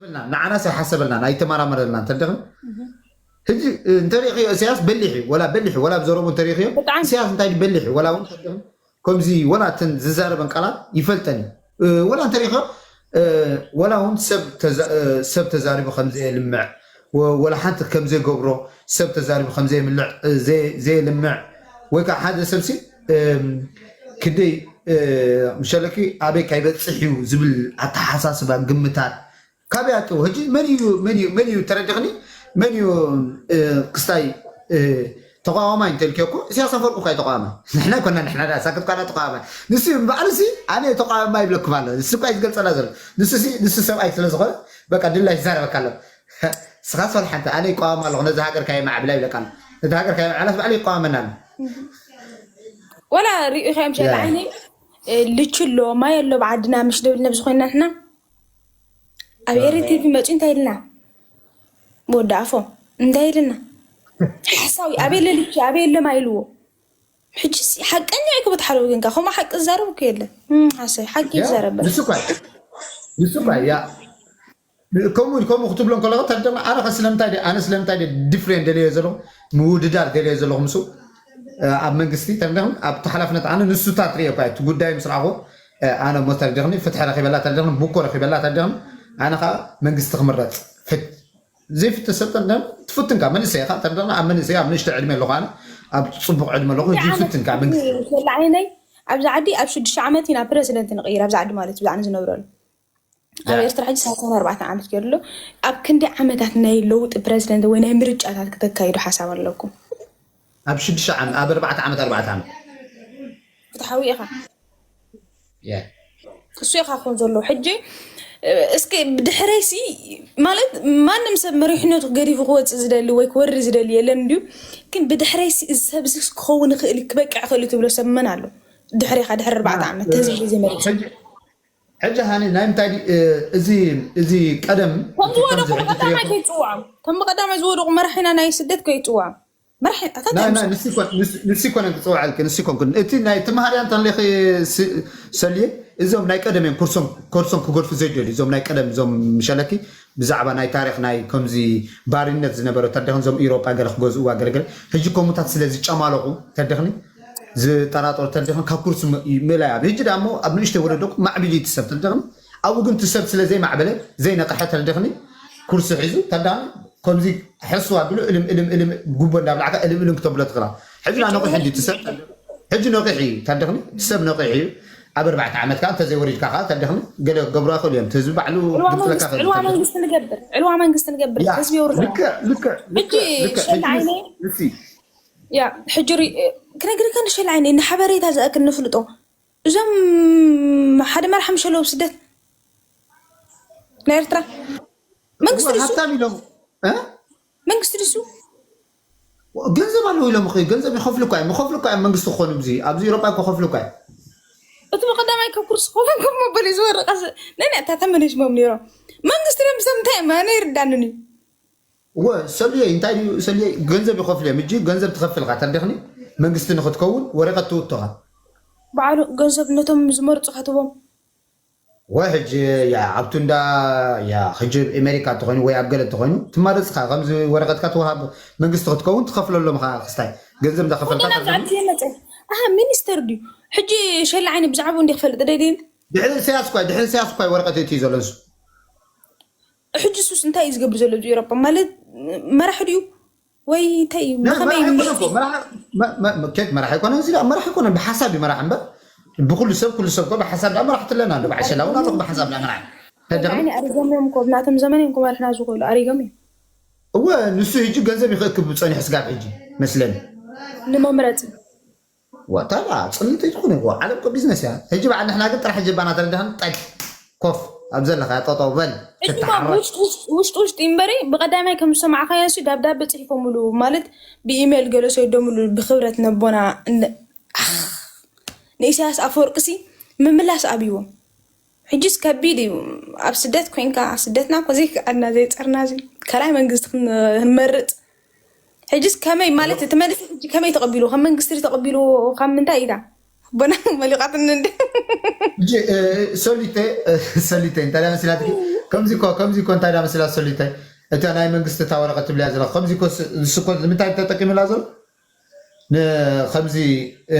ንዓናስ ኣይሓሰበልናን ኣይተመራመረልናን ተደኽም። ሕጂ እንተሪእኽዮ እሳያስ በሊሕ እዩ፣ ወላ በሊሕ እዩ፣ ወላ ብዘረቡ እንተሪእኽዮ ብጣዕሚ። እሳያስ እንታይ ድዩ በሊሕ እዩ፣ ወላ እውን ተደኽም። ከምዚ ወላ እተን ዝዛረበን ቃላት ይፈልጠን እዩ። እ፣ ወላ እንተሪእኽዮ፣ እ፣ ወላ እውን ሰብ ተዛ-፣ እ፣ ሰብ ተዛሪቡ ከም ዘየልምዕ፣ ወ-፣ ወላ ሓንቲ ከም ዘይገብሮ፣ ሰብ ተዛሪቡ ከም ዘየምልዕ፣ እ፣ ዘየ-፣ ዘየልምዕ፣ ወይ ከዓ ሓደ ሰብሲ፣ እም፣ ክንደይ፣ እ፣ ምሸለኪ ኣበይ ካይበጽሕ እዩ ዝብል ኣተሓሳስባ፣ ግምታት፣ ካበይ ኣጥዎ? ሕጂ መን እዩ፣ መን እዩ፣ መን እዩ ተረድኽኒ? መን እዩ፣ እ፣ ክስታይ፣ እ፣ ተቃዋማይ እንተልክዮ እኮ፣ ኢሳያስ ኣፈወርቂ እኳ እዩ ተቃዋማይ። ንሕና ኮና፣ ንሕና ዳ ሳክት ኳና ተቃዋማይ። ንሱ እዩ ባዕሉ ሲ፣ ኣነ ተቃዋማይ ይብለኩም ኣሎ። ንሱ እኳ እዩ ዝገልጸና ዘሎ። ንሱ ሲ፣ ንሱ ሰብኣይ ስለ ዝኾነ፣ በቃ ድላ ይዛረበካ ኣሎ። ስኻ ሶል ሓንቲ፣ ኣነ ይቃወም ኣለኹ፣ ነዚ ሃገር ካየ ማዕብላ ይብለካ ኣሎ። ነዚ ሃገር ካየ ማዕብላ ባዕሉ ይቃወመና ኣሎ። ወላ ሪኢኻ እዮም ሸላ ያ። ዓይነይ፣ እ፣ ልቹ ኣሎ፣ ማይ ኣሎ፣ ብዓድና ምሽ ደብል ነብዚ ኮይና ንሕና። ኣብ ኤሪ ቲቪ መጺኡ እንታይ ኢልና? ወዲ ኣፎም እንታይ ኢልና? ሓሳዊ ኣበይ ለልኪ ኣበይ ለማ ኢልዎ። ሕጂ ሲ-፣ ሓቀኛ እዩ ክበትሓለዊ ግንካ ከምኡ ሓቂ ዝዛረብ እኮ የለን። እም፣ ሓሳዊ ሓቂ ያ፣ ይዛረብ በል። ንሱ እኳ፣ ንሱ እኳ፣ ያ። ከምኡ፣ ከምኡ ክትብሎ እንከለኹ ተደማ፣ ኣነ ከ ስለምንታይ ድየ፣ ኣነ ስለምንታይ ድየ ዲፍሬንት ደልየ ዘለኹ፣ ምውድዳር ደልየ ዘለኹ ምስኡ፣ እ፣ ኣብ መንግስቲ ተደም፣ ኣብ ተሓላፍነት ኣነ ንሱ ታ ትርእዮ እኳ፣ እቲ ጉዳይ ምስ ረኣኹ፣ እ፣ ኣነ እሞ ተደኽኒ፣ ፍትሒ ረኺበላ ተደኽኒ፣ ቡኮ ረኺበላ ተደኽኒ፣ ኣነ ኸኣ መንግስቲ ክምረጽ። ፍት-፣ ዘይፍተ ሰብ ተደም፣ ትፍትንካ፣ መንእሰይ ኢኻ ተደኽኒ፣ ኣብ መንእሰይ፣ ኣብ ንእሽቶ ዕድመ ኣለኹ ኣነ፣ ኣብ ጽቡቕ ዕድመ ኣለኹ፣ ሕጂ ፍትንካ፣ መንግስቲ። ሰላ ዓይነይ፣ ኣብዚ ዓዲ ኣብ ሽዱሽተ ዓመት ኢና ፕረዚደንት ንቕይር፣ ኣብዚ ዓዲ ማለት እዩ፣ ብዛዕባ ንዝነብረሉ። ኣብ ያ። ኤርትራ ሕጂ ሰላሳን ኣርባዕተን ዓመት ገይሩ ኣሎ። ኣብ ክንደይ ዓመታት ናይ ለውጢ ፕረዚደንት ወይ ናይ ምርጫታት ክተካይዱ ሓሳብ ኣለኩም? ኣብ ሽዱሽተ ዓመት፣ ኣብ ኣርባዕተ ዓመት፣ ኣርባዕተ ዓመት። ፍትሓዊ ኢኻ። ያ። እሱ ኢኻ ክኾን ዘለዎ። ሕጂ፣ እ፣ እስኪ ብድሕረይሲ፣ ማለት ማንም ሰብ መሪሕነቱ ገዲፉ ክወፅእ ዝደሊ ወይ ክወሪ ዝደሊ የለን እንድዩ። ግን ብድሕረይሲ እዚ ሰብ እዚ ክኸውን ይኽእል እዩ፣ ክበቅዕ ይኽእል እዩ ትብሎ ሰብ መን ኣሎ? ድሕሬኻ፣ ድሕሪ ኣርባዕተ ዓመት፣ ህዝቢ ዘመሪሑ። ሕጂ፣ ሕጂ ሃኒ፣ ናይ ምንታይ ድዩ፣ እ፣ እዚ፣ እዚ ቀደም፣ ከም እቲ ዝወደቑ ከምዚ ሕጂ ብቐዳማይ ትሪኦ ከይጽውዖም። ከም ብቐዳማይ ዝወደቑ መራሒና ናይ ስደት ከይጽውዖም። መራሒ፣ ኣታ ናይ፣ እንታይ ናይ፣ ምስ-፣ ንሱ ይኮን-፣ ንሱ፣ ንሱ ይኮነን ክጽውዓልኪ፣ ንሱ ይኮንኩን። እቲ ናይ ተማሃርያ እንተለኺ ስ-፣ ሰልየ፣ እዞም ናይ ቀደም እዮም፣ ኩርሶም፣ ኩርሶም ክገድፉ ዘይደልዩ፣ እዞም ናይ ቀደም፣ እዞም ምሸለኪ፣ ብዛዕባ ናይ ታሪኽ ናይ ከምዚ ባርነት ዝነበረ ተደኽን፣ እዞም ኢሮጳ ገለ ክገዝእዋ ገለ ገለ። ሕጂ ከምኡታት ስለ ዝጨማለቑ ተደኽኒ፣ ዝጠራጠሩ ተደኽን፣ ካብ ኩርሲ ም-፣ ምእላይ ኣብ። ሕጂ ደኣ እሞ ኣብ ንእሽተይ ወለዶ ማዕቢሉ እዩ እቲ ሰብ ተደኽኒ። ኣብኡ ግን እቲ ሰብ ስለ ዘይማዕበለ፣ ዘይነቕሐ ተደኽኒ፣ ኩርሲ ሒዙ ተደኽኒ፣ ከምዚ ሕስዋ ብሉ እልም፣ እልም፣ እልም፣ ጉቦ እንዳብላዕካ እልም፣ እልም ክተብሎ ትኽእላ። ሕጂ ደኣ ነቒሑ እንዲ እቲ ሰብ፣ ሕጂ ነቒሑ እዩ ተደኽኒ፣ እቲ ሰብ ነቒሑ እዩ። ኣብ ኣርባዕተ ዓመት ከኣ እንተዘይወሪድካ ከኣ ተደኽኒ፣ ገለ ክገብሩ ኣይኽእሉ እዮም። እቲ ህዝቢ ባዕሉ ዕልዋ ክግጥለካ መንግስቲ፣ ይኽእል እዩ ዕልዋ ተደኽኒ። መንግስቲ ንገብር፣ ዕልዋ መንግስቲ ንገብር፣ ያ፣ ህዝቢ የውርድ። ልክዕ፣ ልክዕ፣ ሕጂ ልክዕ፣ ልክዕ። ሸላ ሕጂ ዓይነይ፣ ንስ-፣ ንሲ፣ ያ፣ ሕጂ ሪ-፣ ክነግርካ ንሸላ ዓይነይ፣ ንሓበሬታ ዝኣክል ንፍልጦ። እዞም ሓደ መርሓ ምሸለዉ ስደት ናይ ኤርትራ መንግስቲ እዋ፣ ድሱ? ሃብታም ኢሎም፣ እ? መንግስቲ ድሱ? ገንዘብ ኣለዉ ኢሎም እኮ፣ ገንዘብ ይኸፍሉ እኮ እዮም፣ ይኸፍሉ እኮ እዮም መንግስቲ ክኾኑ፣ እዚ ኣብዚ ኤውሮጳ እኮ ይኸፍሉ እኮ እዮም። እቲ ብቐዳማይ ካብ ኩርሲ ክኾኑ ከም መበሊ ዝወረቐ ዝ-፣ ነን እታ ተመሊስሞም ነይሮም። መንግስቲ ደም ሰብ እንታይ እዮም? ኣነ ይርዳንን እዩ። እወ፣ ሰልየ፣ እንታይ ድዩ፣ ሰልየ፣ ገንዘብ ይኸፍሉ እዮም። እጂ ገንዘብ ትኸፍል ኢኻ፣ ተደኽኒ መንግስቲ ንኽትከውን ወረቐት ትውቶ ኢኻ። ባዕሉ ገንዘብ ነቶም ዝመርጹ ከትቦም። ወይ ሕጂ፣ ያ፣ ኣብቱ እንዳ፣ ያ፣ ሕጂ ኣብ ኣሜሪካ እንተኾይኑ ወይ ኣብ ገለ እንተኾይኑ፣ ትመርጽ ኢኻ፣ ከምዚ ወረቐትካ ትወሃብ መንግስቲ ክትከውን ትኸፍለሎም ኢኻ፣ ክስታይ ገንዘብ እንዳኸፈልካ ወገና ተደኽኒ። ብዛዕባ መጸ። ኣሃ፣ ሚኒስተር ድዩ? ሕጂ ሸላ ዓይኒ ብዛዕባኡ እንዲ ክፈልጥ ደልይን? ድሕሪ ኢሳያስ እኳ፣ ድሕሪ ኢሳያስ እኳ ወረቐት የእትዩ ዘሎ ንሱ። ሕጂ ሱስ እንታይ እዩ ዝገብር ዘሎ ኣብዚ ኤውሮጳ? ማለት መራሒ ድዩ? ወይ እንታይ እዩ? ናይ ብኸመይ መራሒ እዩ? ኣይኮነን እኮ፣ መራሒ፣ መ-፣ መ-፣ መ-፣ ኬት መራሒ ኣይኮነን፣ እዚ ደኣ መራሒ ኣይኮነን፣ ብሓሳብ እዩ መራሒ እምበር፣ ብኩሉ ሰብ፣ ኩሉ ሰብ እኮ ብሓሳብ ደኣ መራሕቲ ኣለና፣ እንዶ በዓል ሸላ እውን ኣለኹ ብሓሳብ ደኣ መራሒ። ተደም-፣ ዓይኒ ኣሪጎም እዮም እኮ፣ ብናቶም ዘመን እዮም እኮ መራሕና ዝኽእሉ፣ ኣሪጎም እዮም። እወ፣ ንሱ ሕጂ ገንዘብ ይኽእክብ ጸኒሑ ስጋብ ሕጂ መስለኒ። ንመምረጺ። ወታላ ጽልቲ ትኹን እኮ ዓለም እኮ ቢዝነስ እያ። ሕጂ በዓል ንሕና ግን ጥራሕ ጀባና ተረዳህን ጠግ ኮፍ ኣብ ዘለኻ ጠጠው በል እጅማ ክትሓረቅ። ውሽጥ ውሽጥ ውሽጥ ውሽጥ እምበሪ ብቐዳማይ ከም ዝሰማዕካዮ ሲ ዳብዳብ ጽሒፎምሉ ማለት ብኢሜል ገለ ሰደሙሉ ብክብረት ነቦና እንደ-፣ ኣኽ፣ ንኢሳያስ ኣፈወርቂ ሲ ምምላስ ኣብይዎም። ሕጂስ ከቢድ እዩ። ኣብ ስደት ኮይንካ፣ ስደትና እኮ ዘይከኣልና፣ ዘይጸርና፣ ዘይ-፣ ካልኣይ መንግስቲ ክን-፣ ክንመርጽ። ሕጂስ ከመይ ማለት፣ እቲ መልሲ ሕጂ ከመይ ተቐቢሉ? ከም መንግስቲ ተቐቢሉ፣ ካብ ምንታይ ኢላ? ኣቦና መሊቓትኒ እንደ። ሕጂ፣ እ፣ ሰሊተ፣ እ፣ ሰሊተ፣ እንታይ ደኣ መሲላትኪ? ከምዚ እኮ ከምዚ እኮ እንታይ ዳ መሲላ ሰሊተ፣ እታ ናይ መንግስቲ እታ ወረቐት ትብልያ ዘለኹ ከምዚ እኮ ስ- ንሱ እኮ ንምንታይ ተጠቂምላ ዘሎ? ን- ከምዚ እ፣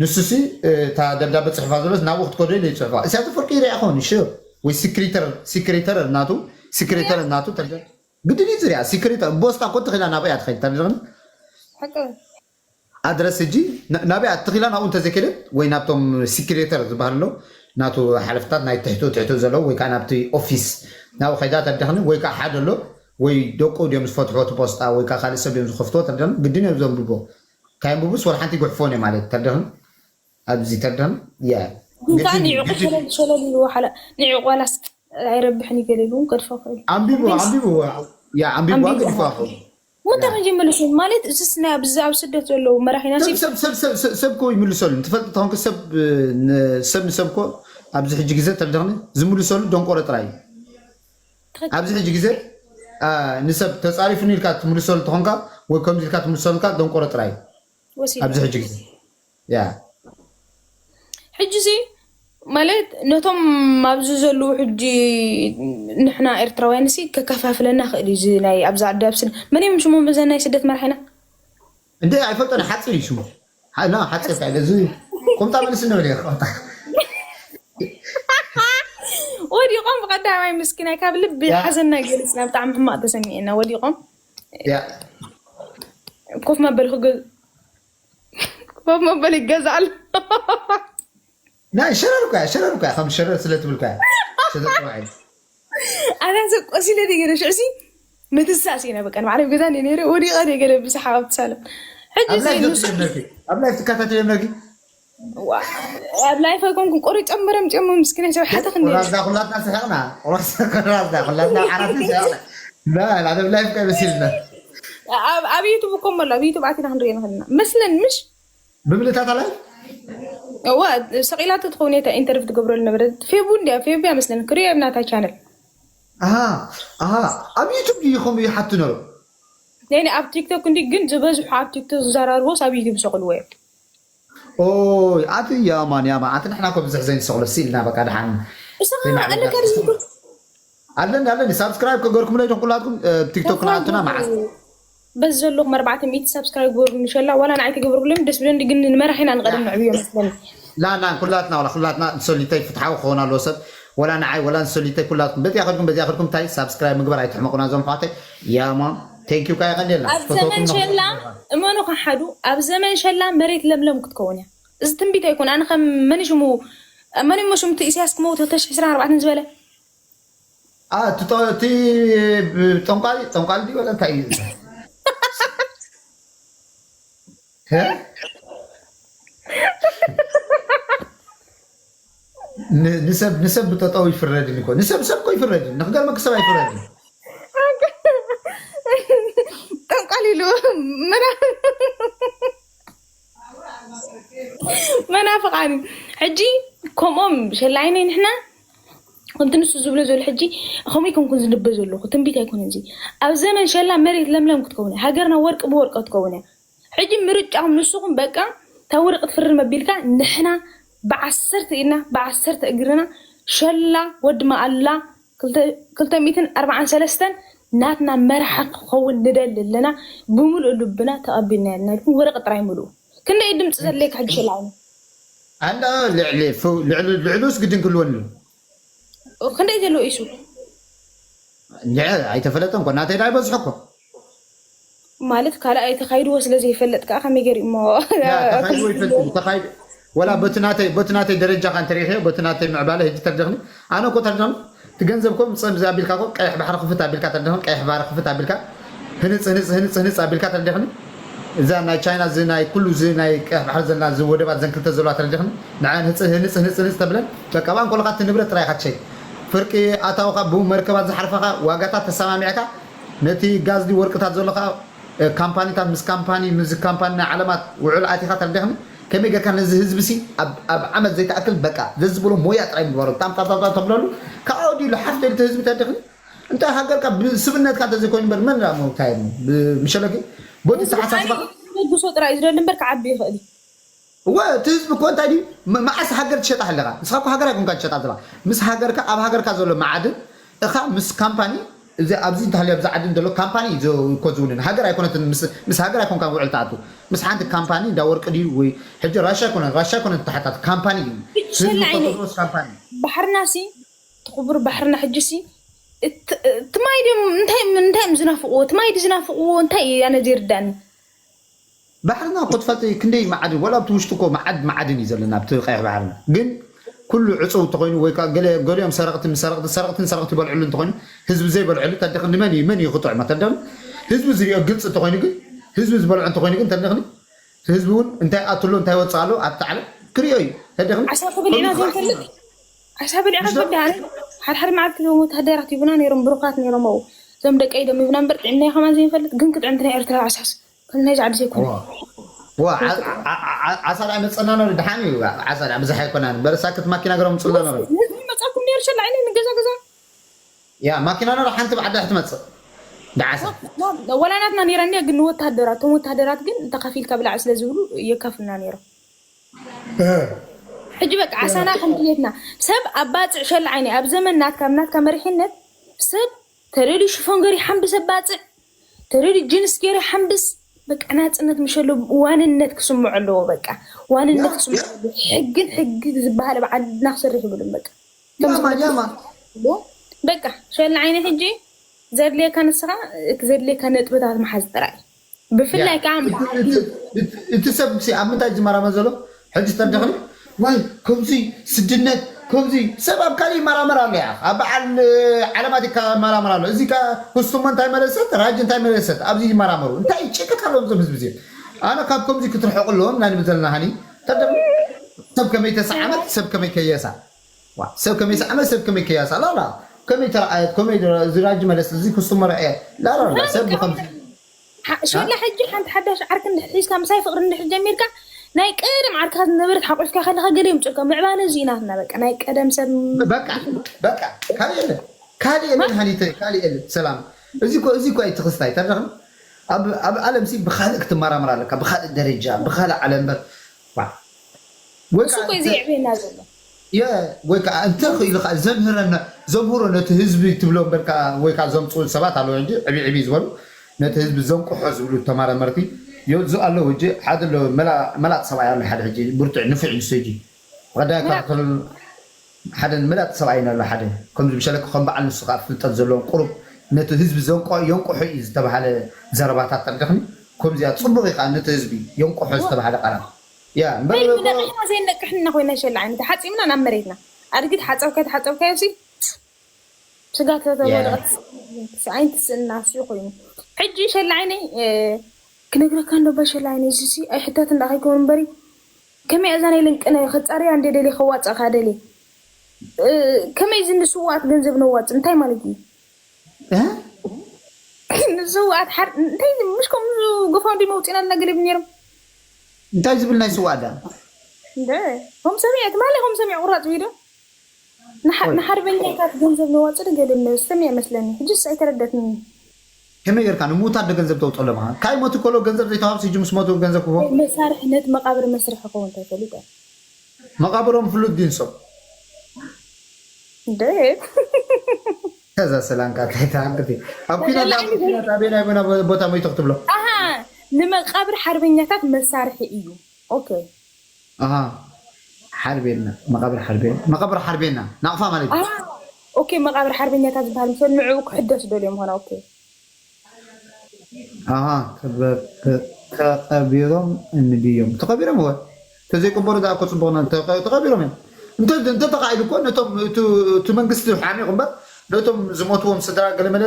ንሱ ሲ እ፣ እታ ደብዳበ ጽሕፋ ዘሎስ ናብኡ ክትከዶ ኢለ ይጽሕፋ። እዚኣ ፍርቂ ይሪኣ ኸውን ሽር ወይ ሲክሬተር ሲክሬተር ናቱ ሲክሬተር ናቱ ተደ ግድን እዩ ዝሪኣ። ሲክሬተር ቦስታ እኮ ትኽእላ ናብኡ እያ ትኸይድ ተደረግን ሓቂ ኣድረስ ሕጂ ና- ናበይ ኣትኺላ ናብኡ እንተዘይከደት ወይ ናብቶም ሲክሬተር ዝበሃል ኣሎ ናቱ ሓለፍታት ናይ ትሕቱ ትሕቱ ዘለዉ ወይ ከዓ ናብቲ ኦፊስ ናብኡ ከይዳ ተደኽኒ ወይ ከዓ ሓደ ኣሎ ወይ ደቁ ድዮም ዝፈትሖ እቲ ፖስጣ ወይ ከዓ ካልእ ሰብ ድዮም ዝኸፍትዎ ተደኽኒ ግድን እዮም ዘንብቦ ካየንብቡስ ወላ ሓንቲ ይጉሕፎን እዮም ማለት ተደኽኒ ኣብዚ ተደኽኒ ያ ግን ከዓ ግድን እዩ ንዕቁ ግድን ሸለል ሸለል ይልዎ ሓላ ንዕቁ ዋላስ ኣይረብሕን ይገለሉ ከድፎ ክእል ኣንቢቡ ኣንቢቡ ያ ኣንቢቡ ኣንቢቡ ኣንቢቡ ኣንቢቡ ኣኸው ወንታ ከንጀመለሱ ማለት እዚስ ናይ ኣብዚ ኣብ ስደት ዘለዉ መራሒና ሲ ሰብ ሰብ ሰብ ሰብ ሰብ ሰብ እኮ ይምልሰሉ እንትፈልጥ ተኾንክ ሰብ ን- ሰብ ንሰብ እኮ ኣብዚ ሕጂ ግዜ ተደኽኒ ዝምልሰሉ ደንቆሮ ጥራይ እዩ ኣብዚ ሕጂ ግዜ አ፣ ንሰብ ተፃሪፉኒ ኢልካ ትምልሰሉ ተኾንካ ወይ ከምዚ ኢልካ ትምልሰሉካ ደንቆሮ ጥራይ እዩ ወሲድ ኣብዚ ሕጂ ግዜ ያ ሕጂ ሲ ማለት ነቶም ኣብዚ ዘለዉ ሕጂ ንሕና ኤርትራውያን ሲ ከከፋፍለና ክእል እዩ እዚ ናይ ኣብዚ ዓዲ ኣብ ስደት መን እዮም ሽሞም በዘን ናይ ስደት መራሒና እንደ ኣይፈልጦን ሓፂር እዩ ሽሙ ሓ- ና ሓፂር ታ እዚ ቁምጣ መልስ እንብል እየ ቁምጣ ወዲቆም ብቀዳማይ ምስኪናይ ካብ ልቢ ያ። ሓዘና ገሊፅና ብጣዕሚ ሕማቅ ተሰሚዕና ወዲቆም ያ ኮፍ መበሊ ክገ ኮፍ መበሊ ይገዛል ናይ ሸረር እኮ እያ ሸረር እኮ እያ ከም ሸረር ስለ ትብል እኮ እያ ሸረር ጥዋዒ ኣነ ዘቆሲለ ገለ ሽዕሲ ምትሳእ ሲነ በቃ ንባዕለይ ገዛ እንደ ነይረ ወዲቐ ደ ገለ ብሰሓብ ኣብቲ ሳሎን ሕጂ ኣብ እዚ ላይፍ ንሱ ትብል ነርኪ ኣብ ላይፍ ትከታተል ነርኪ ዋ፣ ኣብ ላይፍ ኣይኮንኩን ቁሩጭ ጨምረም ጨምም ምስኪናይ ሰብ ሓተኽ እንደ ቁራዝዳ ኩላትና ስሕቕና ቁራዝዳ ኩላትና ዓራት ስሕቕና ላ ላደ ላይፍ ቀይ መሲልና ኣብ ኣብ ዩቱብ እኮ ኣሎ ኣብ ዩቱብ ኣቲና ክንሪኦ ንኽእል ኢና መስለን ምሽ ብምልእታታ ላይፍ እዋ ሰቂላቶ ትኸውን እየ ኢንተርቪው ትገብረሉ ነበረ ፌቡ እንዲያ ፌቡ እያ መስለን ክሪኦ ኣብ ናታ ቻነል ኣሃ ኣሃ ኣብ ዩቱብ ድዩ ከምኡ ይሓቱ ነሩ ነይ ኣብ ቲክቶክ እንዲ ግን ዝበዝሑ ኣብ ቲክቶክ ዝዘራርቦስ ኣብ ዩቱብ ይሰቅልዎ እዮም ኦይ ኣቲ ያማን ያማን ኣቲ ንሕና ኮ ብዙሕ ዘይንሰቅሎ ሲልና በቃ ድሓን እሳ ኣለካ ርዝቱ ኣለኒ ኣለኒ ሳብስክራይብ ከገርኩምለይ ዶም ኩላትኩም ቲክቶክ ንኣቱና መዓስ በዚ ዘለኹም ኣርባዕተ ሚእቲ ሳብስክራይብ ግበሩ ንሸላ ዋላ ንዓይ ተገብርኩሎም ደስ ብለኒ ግን ንመራሒና ንቀደም ንዕብዮ መስለኒ ላና ኩላትና ዋላ ኩላትና ንሰሊተይ ፍትሓዊ ክኸውን ኣለዎ ሰብ ወላ ንዓይ ወላ ንሰሊተይ ኩላትኩም በዚኣ ከድኩም በዚኣ ከድኩም እንታይ ሳብስክራይብ ምግባር ኣይትሕመቁና እዞም ኣሕዋተይ ያማ ቴንኪዩ ካ የቀንየልና ኣብ ዘመን ሸላ እመኑ ከሓዱ ኣብ ዘመን ሸላ መሬት ለምለም ክትከውን እያ እዚ ትንቢት ኣይኮን ኣነ ከም መን ሽሙ መን ሞ ሽሙ እቲ ኢሳያስ ክመውት ክልተ ሽሕ ዕስራን ኣርባዕተን ዝበለ እቲ ጠንቋሊ ጠንቋሊ ድዩ ወላ እንታይ እዩ ንሰብ ንሰብ ብጠጠው ይፍረድን እኮ ንሰብ ሰብ እኮ ይፍረድን ንክገርመ ክሰብ ኣይፍረድን ጠንቋል ኢሉ መናፍቃን ሕጂ ከምኦም ሸላይነይ ንሕና ከምቲ ንሱ ዝብሎ ዘሎ ሕጂ ከምኡ ይኮንኩን ዝንበ ዘለኹ ትንቢት ኣይኮነ እዚ ኣብ ዘመን ሸላ መሬት ለምለም ክትከውን እያ ሃገርና ወርቂ ብወርቂ ክትከውን እያ ሕጂ ምርጫኹም ንስኹም በቃ እታ ወረቀት ፍርም ኣቢልካ ንሕና ብዓሰርተ ኢድና ብዓሰርተ እግርና ሸላ ወዲ መኣላ ክልተ ሚእትን ኣርባዓን ሰለስተን ናትና መራሒ ክኸውን ንደሊ ኣለና ብምሉእ ልብና ተቐቢልና ኣለና ኢልኩም ወረቀት ጥራይ ምልኡ ክንደይ ድምፂ ዘድለየካ ሕጂ ሸላ ኣንዳ ልዕሊ ልዕሉስ ግድን ክልወኒ ክንደይ ዘለዎ ኢሱ እንድዐ ኣይተፈለጠን ኮ ናተይ ዳይ በዝሑ ኮ ማለት ካልኣይ ተኻይድዎ ስለ ዘይፈለጥ ከዓ ከመይ ገይሩ እሞ ተኻይድዎ ይፈልጥ ተኻይድ ወላ በቲ ናተይ በቲ ናተይ ደረጃ ካ እንተሪኢኸዮ በቲ ናተይ ምዕባለ ህጂ ተርደኽኒ ኣነ እኮ ተርደኽኒ እቲ ገንዘብ ኮ ምፀ ብዛ ኣቢልካ ኮ ቀይሕ ባሕሪ ክፍት ኣቢልካ ተርደኽኒ ቀይሕ ባሕሪ ክፍት ኣቢልካ ህንፅ ህንፅ ህንፅ ህንፅ ኣቢልካ ተርደኽኒ እዛ ናይ ቻይና እዚ ናይ ኩሉ እዚ ናይ ቀይሕ ባሕሪ ዘለና እዚ ወደባት ዘን ክልተ ዘለዋ ተረዲኽኒ ንዓ ህንፅ ህንፅ ህንፅ ህንፅ ተብለን በቃ ብኣን ኮለካ እቲ ንብረት ጥራይ ኢካ ትሸይ ፍርቂ ኣታውካ ብመርከባት ዝሓርፋካ ዋጋታት ተሰማሚዕካ ነቲ ጋዝዲ ወርቅታት ዘሎ ከዓ ካምፓኒታት ምስ ካምፓኒ ምስ ካምፓኒ ናይ ዓለማት ውዕል ኣቲካ ተረዲኽኒ ከመይ ገርካ ነዚ ህዝቢ ሲ ኣብ ዓመት ዘይተኣክል በቃ ዘዝብሎ ሞያ ጥራይ ምግበሮ ጣምጣጣጣ ተብለሉ ካብኡ ድዩ ሓፍ ደልቲ ህዝቢ ተረዲኽኒ እንታይ ሃገርካ ብስብነትካ እንተዘይኮይኑ እምበር መን ዳ ምውታይ ምሸለኪ ቦቲ ተሓሳስባ ተበግሶ ጥራይ ዝደሊ እምበር ክዓቢ ይኽእል እዩ እወ እቲ ህዝቢ እኮ እንታይ ድዩ መዓስ ሃገር ትሸጣ ኣለካ ንስካ እኮ ሃገር ኣይኮንካ ትሸጣ ዘለካ ምስ ሃገርካ ኣብ ሃገርካ ዘሎ መዓድን እኻ ምስ ካምፓኒ እዚ ኣብዚ እንተሃልዩ ኣብዚ ዓዲ እንተሎ ካምፓኒ እዩ እኮ ዝውንን። ሃገር ኣይኮነትን፣ ምስ ሃገር ኣይኮንካ ውዕል ትኣቱ። ምስ ሓንቲ ካምፓኒ እንዳ ወርቂ ድዩ ወይ ሕጂ ራሻ ኣይኮነን፣ ራሻ ኣይኮነን ተሓታት ካምፓኒ እዩ። ህዝቢ ሸላይነ። ኮንትሮስ ካምፓኒ። ባሕርና ሲ እቲ ክቡር ባሕርና ሕጂ ሲ እቲ ማይ ድም እንታይ እንታይ እዮም ዝናፍቅዎ? እቲ ማይ ድዩ ዝናፍቅዎ? እንታይ እዩ ኣነ ዘይርዳኒ። ባሕርና እኮ ትፈልጢ ክንደይ መዓድን፣ ወላ ኣብቲ ውሽጢ እኮ መዓድ መዓድን እዩ ዘለና ኣብቲ ቀይሕ ባሕርና። ግን ኩሉ ዕፁው እንተኮይኑ ወይ ከዓ ገለ ገሊኦም ሰረቅቲ ምስ ሰረቅቲ ሰረቅቲ ንሰረቅቲ ይበልዕሉ እንተኮይኑ ህዝቢ ዘይበልዕሉ ተደክ ንመን እዩ መን እዩ ክጥዕሞ ተደክ ህዝቢ ዝሪኦ ግልፂ እንተኮይኑ ግን ህዝቢ ዝበልዖ እንተኮይኑ ግን ተደክኒ ህዝቢ እውን እንታይ ኣትሎ እንታይ ወፅእ ኣሎ ኣብቲ ዓለም ክሪኦ እዩ ተደክኒ ዓሳ ተበሊዕና ዘይንፈልጥ ዓሳ በሊዕና ትፈልጥ ኣነ ሓድሓደ መዓልቲ ዞም ወታደራት ይቡና ነይሮም ብሩካት ነይሮም ኣው ዞም ደቀይ ደም ይቡና እምበር ጥዕምናዮ ከማን ዘይንፈልጥ ግን ክጥዕምትና ኤርትራ ዓሳስ ከም ናይ ዛዕዲ ዘይኮነ ዓሳ ዳ መፀና ኖ ድሓን እዩ ዓሳ ዳ ብዙሕ ኣይኮና በረሳክት ማኪና ገሮም ፅና ኖ መፃኩም ነይሩ ሸላ ዓይነ ንገዛ ገዛ ያ ማኪና ኖ ሓንቲ ብዓዳ ትመፅእ ዳዓሳ ወላናትና ነይረኒ ግን ንወታደራት እቶም ወታደራት ግን ተኸፊልካ ብላዕ ስለ ዝብሉ የካፍልና ነይሮም ሕጂ በቃ ዓሳና ከምድሌትና ሰብ ኣብ ባፅዕ ሸላ ዓይነ ኣብ ዘመን ናትካ ናትካ መሪሕነት ሰብ ተደልዩ ሽፎን ገሪ ሓምብስ ኣብ ባፅዕ ተደልዩ ጅንስ ገሪ ሓምብስ በቃ ናፅነት ምሸሎ ዋንነት ክስምዖ ኣለዎ በቃ ዋንነት ክስምዖ ኣለዎ ሕግን ሕጊ ዝበሃል ኣብ ዓድና ክሰርሕ ይብሉም በቃ ያማ ያማ በቃ ሸላ ዓይነ ሕጂ ዘድልየካ ንስኻ እቲ ዘድልየካ ነጥብታት መሓዝ ጥራይ ብፍላይ ከዓ እቲ ሰብ ሲ ኣብ ምንታይ ዝመራመር ዘሎ ሕጂ ተደኽኒ ዋይ ከምዚ ስድነት ከምዚ ሰብ ኣብ ካልእ ይመራመር ኣሎ ያ ኣብ በዓል ዓለማት ይመራመር ኣሎ እዚ ከዓ ኩስቱሞ እንታይ መለሰት ራጅ እንታይ መለሰት ኣብዚ ይመራመሩ እንታይ ጭቅት ኣለዎም ዞም ህዝቢ ዚ ኣነ ካብ ከምዚ ክትርሕቁ ኣለዎም ናይ ንብል ዘለና ሃኒ ተደኽኒ ሰብ ከመይ ተሰዓመት ሰብ ከመይ ከየሳ ዋ፣ ሰብ ከመይ ሰዓመ ሰብ ከመይ ከያሳ ላላ ከመይ ተረኣየት ከመይ ዝራጅ መለስ እዚ ክስቶ መረኣየ ላላ ሰብ ብከምዚ ሸላ ሕጂ ሓንቲ ሓዳሽ ዓርክ እንድሕር ሒዝካ ምሳይ ፍቅሪ እንድሕር ጀሚርካ ናይ ቀደም ዓርካ ዝነበረት ሓቆፍካ ከለካ ገለ ይምፅልካ ምዕባለ እዚ ናትና በቃ ናይ ቀደም ሰብ በቃ በቃ ካልእ የለን ካልእ የለን ሃኒተ ካልእ የለን ሰላም እዚ እኮ እዚ እኮ ኣይትኽስታይ ተረኽም ኣብ ኣብ ዓለም ሲ ብኻልእ ክትመራመር ኣለካ ብኻልእ ደረጃ ብኻልእ ዓለም በር እሱ እኮ እዩ ዘየዕብየና ዘሎ ወይ ከዓ እንተ ክኢሉ ከዓ ዘምህረና ዘምህሮ ነቲ ህዝቢ ትብሎ እምበርካ ወይ ከዓ ዘምፅኡ ሰባት ኣለዉ ሕጂ ዕቢ ዕቢ ዝበሉ ነቲ ህዝቢ ዘንቁሖ ዝብሉ ተመራመርቲ የብዙ ኣለዉ ሕጂ ሓደ ኣሎ መላጥ ሰብኣይ ኣሎ ሓደ ሕጂ ብርቱዕ ንፉዕ ንሱ ሕጂ ብቀዳይ ካብ ሓደ ንመላጥ ሰብኣይ ኣሎ ሓደ ከምዚ ምሸለክ ከም በዓል ንሱ ከዓ ፍልጠት ዘለዎም ቁሩብ ነቲ ህዝቢ ዘንቆ የንቁሑ እዩ ዝተባሃለ ዘረባታት ተርድኽኒ ከምዚኣ ፅቡቅ እዩ ከዓ ነቲ ህዝቢ የንቁሑ ዝተባሃለ ቃላት ያ እምበር ዘይንነቅሕና ኮይና ሸላ ዓይነት ሓፂምና ናብ መሬትና ኣድጊ ተሓፀብካ ተሓፀብካዮ ሲ ስጋ ተተወደቀት ዓይንቲ ስእና ሲ ኮይኑ ሕጂ ሸላ ዓይነይ ክነግረካ እንዶ ባ ሸላ ዓይነይ እዚ ሲ ኣይሕታት እንዳ ከይከውን እምበሪ ከመይ እዛ ናይ ልንቅነ ከፃርያ እንደ ደሊ ከዋፅእካ ደሊ ከመይ እዚ ንስዋት ገንዘብ ነዋፅ እንታይ ማለት እዩ ንስዋት ሓር እንታይ ምሽ ከምዚ ጎፋንድሚ ኣውፂና ኣለና ገለ ነይሮም እንታይ ዝብል ናይ ስዋእ ዳ እንደ ሆም ሰሚዐ ትማሊ ሆም ሰሚዐ ቁራፅ ቪድዮ ንሓርበኛታት ገንዘብ ነዋፅ ዶ ገለ ሰሚዐ መስለኒ ሕጅስ ኣይተረደትኒ ከመይ ጌርካ ንምውታት ዶ ገንዘብ ተውፅኦ ኣለኻ ካይ ሞቱ ከሎ ገንዘብ ዘይተዋብሲ ሕጂ ምስ ሞቱ ገንዘብ ክቦ መሳርሒ ነቲ መቃብር መስርሒ ክኸውን እንታይ ፈሊጠ መቃብሮም ፍሉጥ ድዩ ንሶም እንደ ከዛ ሰላምካ እንታይ ተሃንቅቲ ኣብ ኩናት ኣብ ኩናት ኣበይ ናይ ቦታ ቦታ ሞይቱ ክትብሎ ኣሃ ንመቃብር ሓርበኛታት መሳርሒ እዩ ኦኬ ኣሃ ሓርቤና መቃብር ሓርቤና መቃብር ሓርቤና ናቕፋ ማለት እዩ ኦኬ መቃብር ሓርበኛታት ዝበሃል ምሰል ንዕኡ ክሕደስ ደልዮም ኾነ ኦኬ ኣሃ ተቐቢሮም እንድዮም ተቐቢሮም ወ ተዘይቀበሩ ዳ እኮ ፅቡቅ ተቐቢሮም እዮም እንተ እንተ ተኻኢሉ እኮ ነቶም እቲ መንግስቲ ሓሚቑ እምበር ነቶም ዝሞትዎም ስድራ ገለመለ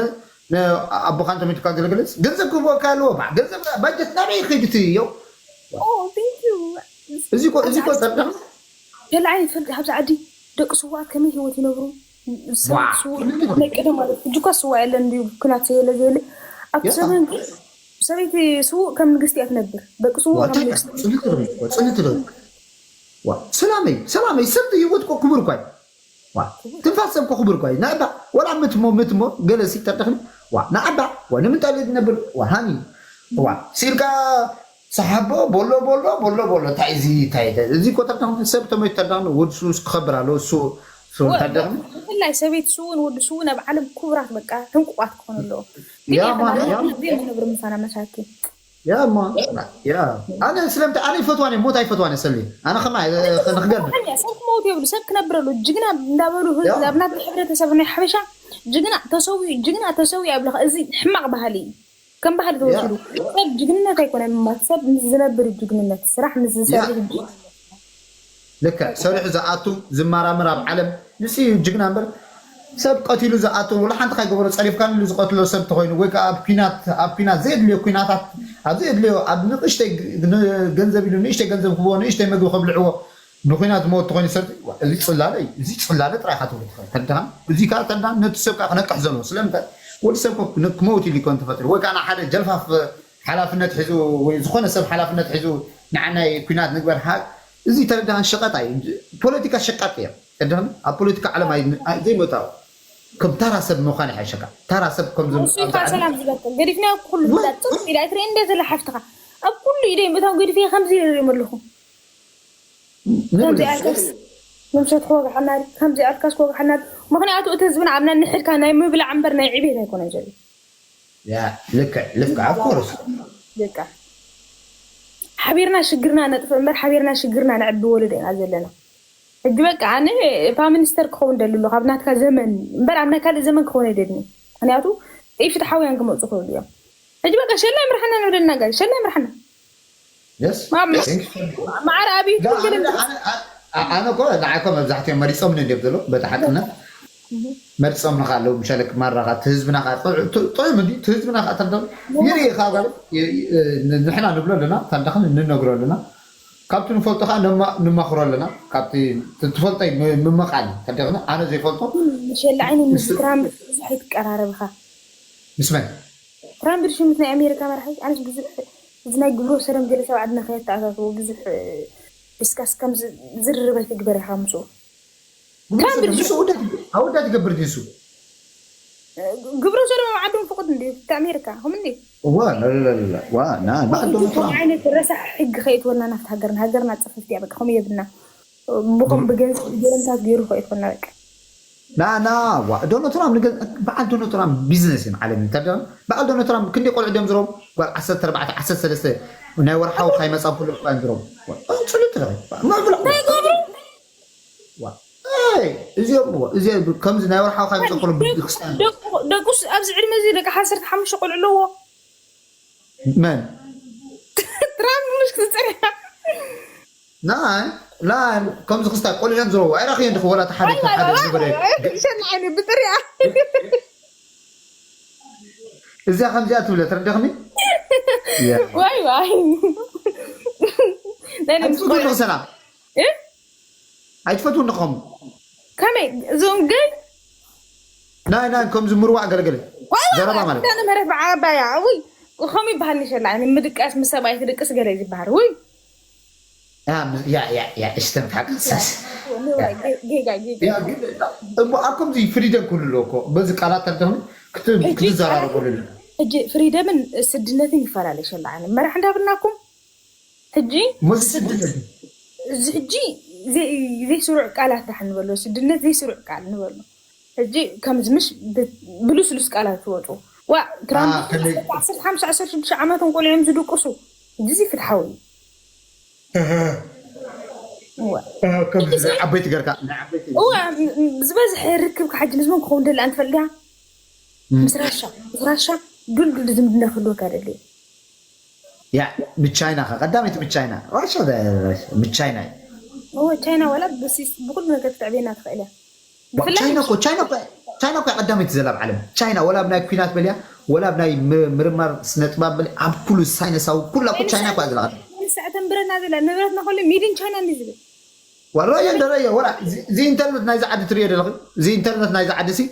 ኣቦኻ እንተሚቱካ ገለገለ ገንዘብ ክህቦካ ኣለዎ ገንዘብ ባጀት ናበይ ከይዱ እቲ የው እዚ እኮ እዚ እኮ ጸርዳም ተላዓይ ፈልጥ ካብዚ ዓዲ ደቂ ስዋት ከመይ ህይወት ይነብሩ ናይ ቀደም ማለት ሕጂ እኳ ስዋ የለን ድዩ ኩናት ዘየለ ዘየለ ኣብቲ ሰበን ግን ሰበይቲ ስውእ ከም ንግስቲ እያ ትነብር ደቂ ስውእ ከም ንግስቲ ጽንት ዶ ሰላመይ ሰላመይ ሰብ ህይወት እኮ ክቡር እኳ ትንፋስ ሰብ እኮ ክቡር እኳ ንኣባ ወላ ምትሞ ምትሞ ገለ ሲተርተኽኒ ዋ ንኣባ ዋ ንምንታይ ድዩ ትነብር ዋ ሃኒ ዋ ሲልካ ሰሓቦ ቦሎ ቦሎ ቦሎ ቦሎ እንታይ እዚ እንታይ እዚ እኮ ተርዳኽኒ ሰብ ተመይቱ ተርዳኽኒ ወዲ ሱስ ክኸብር ኣለዎ እሱ ብፍላይ ሰበይቲ ስውን ወዲ ስውን ኣብ ዓለም ክቡራት በቃ ዕንቁቋት ክኾኑ ኣለዎ። ግን ያማ ያማ ዘይንነብር ምሳና መሳኪን ያማ ያ ኣነ ስለምንታይ ኣነ ይፈትዋን እየ፣ ሞት ኣይፈትዋን እየ። ሰሊ ኣነ ከማ ንክገርም ሰብ ክመውት የብሉ ሰብ ክነብረሉ ጅግና እንዳበሉ ናብ ናት ሕብረተሰብ ናይ ሓበሻ ጅግና ተሰዊ ጅግና ተሰዊ ኣብለካ እዚ ሕማቕ ባህሊ እዩ። ከም ባህሊ ተወሲዱ ሰብ ጅግንነት ኣይኮነን ምማት ሰብ ምስ ዝነብር ጅግንነት ስራሕ ምስ ዝሰርሕ ልክዕ ሰሪሑ ዝኣቱ ዝመራመር ኣብ ዓለም ንሱ እዩ ጅግና እምበር ሰብ ቀቲሉ ዝኣቱ ወላ ሓንቲ ካይገበሮ ፀሪፍካ ንሉ ዝቀትሎ ሰብ ተኮይኑ ወይ ከዓ ኣብ ኩናት ኣብ ኩናት ዘየድልዮ ኩናታት ኣብ ዘየድልዮ ኣብ ንእሽተይ ገንዘብ ኢሉ ንእሽተይ ገንዘብ ክብዎ ንእሽተይ መግቢ ከብልዕዎ ብኩናት ዝመወት ተኮይኑ ሰብ እዚ ፅላለ እዩ እዚ ፅላለ ጥራይ ኢካ ትብሉ ትክእል ተደካ እዚ ከዓ ተዳ ነቲ ሰብ ከዓ ክነቅሕ ዘለዎ ስለምንታይ ወዲ ሰብ ክመውት ኢሉ ይኮን ተፈጢሩ ወይ ከዓ ሓደ ጀልፋፍ ሓላፍነት ሒዙ ወይ ዝኾነ ሰብ ሓላፍነት ሒዙ ንዓናይ ኩናት ንግበር ሓ እዚ ተረዳን ሸቀጥ ኣዩ ፖለቲካ ሸቃጥ እያ ተደም ኣብ ፖለቲካ ዓለም ዘይመታው ከም ታራ ሰብ ምዃን ይሓሸካ ታራ ሰብ ከም ሰላም ዝበልከ ገዲፍና ኩሉ ዝብላ ፅም ኢላ ትርኢ እንደ ዘለ ሓፍትኻ ኣብ ኩሉ ኢደ ምእታው ገዲፍ ከምዚ ይሪኦም ኣለኹ ከምዚ ኣልካስ ከምሰት ክወግሓና ከምዚ ኣልካስ ክወግሓና ምክንያቱ እቲ ህዝብና ኣብና ንሕድካ ናይ ምብላዕ እምበር ናይ ዕቤት ኣይኮነን ዘሎ ልክዕ ልክዕ ኣኮርስ በቃ ሓቢርና ሽግርና ነጥፍእ እምበር ሓቢርና ሽግርና ነዕቢ ወለዶ ኢና ዘለና ሕጂ በቃ ኣነ ፕራይም ሚኒስተር ክኸውን ደሊ ኣሎ ካብ ናትካ ዘመን እምበር ኣብ ናይ ካልእ ዘመን ክኸውን ኣይደልን ምክንያቱ ኢፍትሓውያን ክመፁ ክህሉ እዮም ሕጂ በቃ ሸላ ይምርሓና ንብለና ጋይ ሸላ ይምርሓና ማዕረ ኣብዩ ትብል ኣነ ኮ ንዓይኮ መብዛሕትኦም መሪፆምኒ እንዲዮም ዘሎ በቲ ሓቅነት መሪፆምኒ ከ ኣለዉ ምሻለ ክማራኻ እቲ ህዝብና ከ ጥዑም እንዲ እቲ ህዝብና ከ ተርደም ይርኢ ከ ማለት ንሕና ንብሎ ኣለና ታንዳኽን ንነግሮ ኣለና ካብቲ ንፈልጦ ከ ንማኽሮ ኣለና ካብቲ ትፈልጦ ምምቓል ተደኽነ ኣነ ዘይፈልጦ ምሸለ ዓይኒ ምስ ትራምፕ ብዙሕ ይትቀራረብኻ ምስ መን ትራምፕ ድሽምት ናይ ኣሜሪካ መራሒ ኣነስ ብዙሕ እዚ ናይ ግብረ ሰዶም ገለ ሰብ ዓድና ከየተኣታትዎ ብዙሕ ዲስካስ ከም ዝርርብ ኣይትግበር ኢኻ ምስኡ ኣወዳት ይገብር ድንሱ ግብረ ሰዶም ኣብ ዓዶም ፍቁድ እንዲ እቲ ኣሜሪካ ከም እንዲ ዋ ላላላላ ዋ ና ባዕል ዶናልድ ትራምፕ ዓይነት ረሳሕ ሕጊ ከየትወልና ናብቲ ሃገርና ሃገርና ፅፍፍቲ እያ በቃ ከምኡ የብልና ብኸም ብገንዘብ ገለምታት ገይሩ ከየትወልና በቃ ና ና ዋ ዶናልድ ትራምፕ ንገ በዓል ዶናልድ ትራምፕ ቢዝነስ እዩ ዓለም እንተ በዓል ዶናልድ ትራምፕ ክንደይ ቆልዑ ድዮም ዝረቡ ጓል ዓሰርተ ኣርባዕተ ዓሰርተ ሰለስተ ናይ ወርሓዊ ካይመፃ ኩሉ እኳ እዮም ዝረቡ ፅሉት ትረኺ ምዕብላ እዚኦም እዚኦም ከምዚ ናይ ወርሓዊ ካብ ይፀቅሉ ቤተክርስትያን ደቁስ ኣብዚ ዕድመ እዚ ደቂ ዓሰርተ ሓሙሽተ ቆልዑ ኣለዎ መን ትራምፕ ምሽ ክትፅርያ ናይ ናይ ከምዚ ክስታይ ቆልዑ እዮም ዝረቡ ኣይራኽዮ እንድኽ ወላ ተሓደ ሓደ ዝነበረ ሸናዓይኒ ብጥርያ እዚኣ ከምዚኣ ትብለ ትረዳኽኒ ዋይ ዋይ ናይ ኣይትፈትውኒ ክሰና ኣይትፈትውኒ ኸም ከመይ እዞም ግን ናይ ናይ ከምዚ ምርዋዕ ገለገለ ዘረባ ማለት ዳነ ምህረት ብዓባያ ውይ ከምኡ ይበሃል ንሸላ ምድቃስ ምስ ሰብኣይ ትድቅስ ገለ ዝበሃል ውይ እሽተን ሓቅሳስ ኣብ ከምዚ ፍሪደም ክህሉ ኣለዎ እኮ በዚ ቃላት ተልተኽኒ ክትዘራረበሉ ሕጂ ፍሪደምን ስድነትን ይፈላለ ሸላ መራሕ እንዳብልናኩም ሕጂ ሞዚ ስድነት እዚ ሕጂ ዘይ- ዘይስሩዕ ቃላት ዳሕ ንበሎ ስድነት ዘይስሩዕ ቃል ንበሎ ሕጂ ከምዚ ምሽ ብ- ብልስሉስ ቃላት ትወፁ ዋ ትራምፕ ከመይ- ዓሰርተ ሓሙሽተ ዓሰርተ ሽዱሽተ ዓመቶም ቆልዖም ዝድቅሱ እዚ ፍትሓዊ እዩ ዋ። ከምዚ ናይ ዓበይቲ ገርካ ናይ ዓበይቲ እዋ ም- ም- ዝበዝሐ ርክብካ ሕጂ ምስ መን ክኸውን ደሊ ኣንትፈልጥ ዲያ ምስ ራሻ ምስ ራሻ ዱልዱል ዝምድና ክህልወካ ደሊ ያ ብቻይና ከ ቀዳመይቲ ብቻይና ራሻ ብቻይና እዩ እወ ቻይና ዋላ ብሲስ- ብኩሉ ነገር ክትዕብየና ትኽእል እያ ብፍላይ ቻይና እኮ ቻይና እኮ ቻይና እኮ ቀዳመይቲ ዘላ ኣብ ዓለም ቻይና ወላ ኣብ ናይ ኩናት በልያ ወላ ኣብ ናይ ም- ምርማር ስነ ጥባብ በልያ ኣብ ኩሉ ሳይነሳዊ ኩላ እኮ ቻይና እኮ ዘላ ሰዓተን ብረና ዘላ ንብረትና ኩሉ ሚድን ቻይና እንዲ ዝብል ወረየ እንደረየ ወላ እዚ ኢንተርነት ናይዚ ዓዲ ትሪኦ ዘለኺ እዚ ኢንተርነት ናይዚ ዓዲ ሲ